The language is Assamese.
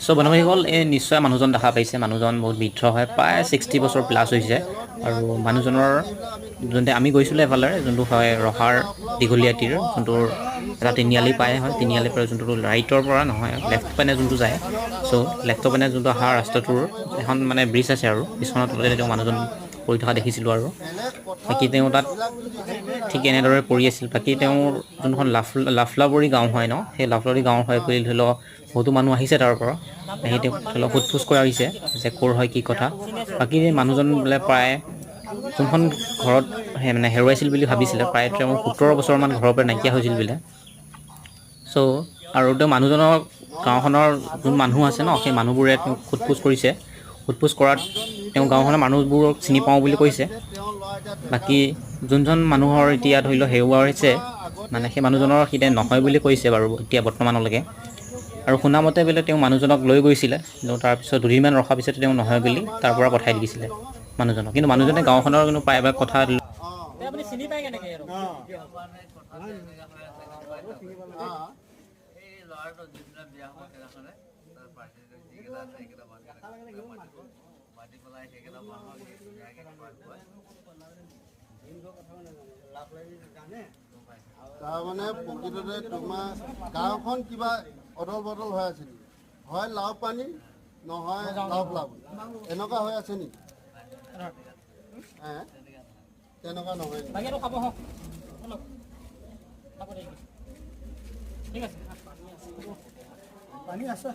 চ' বন্ধুবান্ধৱীসকল, এই নিশ্চয় মানুহজন দেখা পাইছে। মানুহজন বহুত বৃদ্ধ হয়, প্ৰায় 60 বছৰ প্লাছ হৈছে। আৰু মানুহজনৰ যোনটো আমি গৈছিলোঁ এফালে, যোনটো হয় ৰহাৰ দীঘলীয়াটিৰ যোনটো এটা তিনিআলি পায় হয়, তিনিআলিৰ পৰা যোনটো ৰাইটৰ পৰা নহয়, লেফ্ট পিনে যোনটো যায়, চ' লেফ্টৰ পিনে যোনটো অহা ৰাস্তাটোৰ এখন মানে ব্ৰিজ আছে আৰু ব্ৰিজখনৰ তলতে তেওঁ মানুহজন পৰি থকা দেখিছিলোঁ। আৰু বাকী তেওঁ তাত ঠিক এনেদৰে পৰি আছিল। বাকী তেওঁৰ যোনখন লাফলাবৰী গাঁও হয় ন, সেই লাফলাবৰী গাঁও হয় বুলি ধৰি লওক বহুতো মানুহ আহিছে। তাৰ পৰা আহি তেওঁক ধৰি লওক সোধ পোছ কৰা হৈছে যে ক'ৰ হয়, কি কথা। বাকী মানুহজন বোলে প্ৰায় যোনখন ঘৰত মানে হেৰুৱাইছিল বুলি ভাবিছিলে, প্ৰায় তেওঁ 17 বছৰমান ঘৰৰ পৰা নাইকিয়া হৈছিল বোলে। চ' আৰু তেওঁ মানুহজনৰ গাঁওখনৰ যোন মানুহ আছে ন, সেই মানুহবোৰে তেওঁক সোধ পোছ কৰিছে। সোধ পোছ কৰাত তেওঁ গাঁওখনৰ মানুহবোৰক চিনি পাওঁ বুলি কৈছে। বাকী যোনজন মানুহৰ এতিয়া ধৰি লওক হেৰুওৱা হৈছে, মানে সেই মানুহজনৰ সিতে নহয় বুলি কৈছে বাৰু এতিয়া বৰ্তমানলৈকে। আৰু শুনামতে বোলে তেওঁ মানুহজনক লৈ গৈছিলে, কিন্তু তাৰপিছত দুদিনমান ৰখাৰ পিছতে তেওঁ নহয় বুলি তাৰ পৰা পঠাই দিছিলে মানুহজনক। কিন্তু মানুহজনে গাঁওখনৰ কিন্তু প্ৰায়ভাগ কথা আপুনি চিনি পায় কেনেকে আৰু? এই ল'ৰাটো যিদিনা বিয়া হ'ব, সেইদিনাখনে তাৰ পাৰ্টি যিকেইটা আছে সেইকেইটা মানুহকেইটা মাতিব। মাতি পেলাই সেইকেইটা মানুহক ধুনীয়াকৈ খুৱাই খুৱাই। তাৰমানে প্ৰকৃততে তোমাৰ গাঁওখন কিবা অদল বদল হৈ আছে নেকি? হয় লাও পানী, নহয় লাও লাভ, এনেকুৱা হৈ আছে নেকি? হে, তেনেকুৱা নহয় নেকি? বাকী এইটো খাব হওক, অলপ খাব দেই। ঠিক আছে। পানী আছে।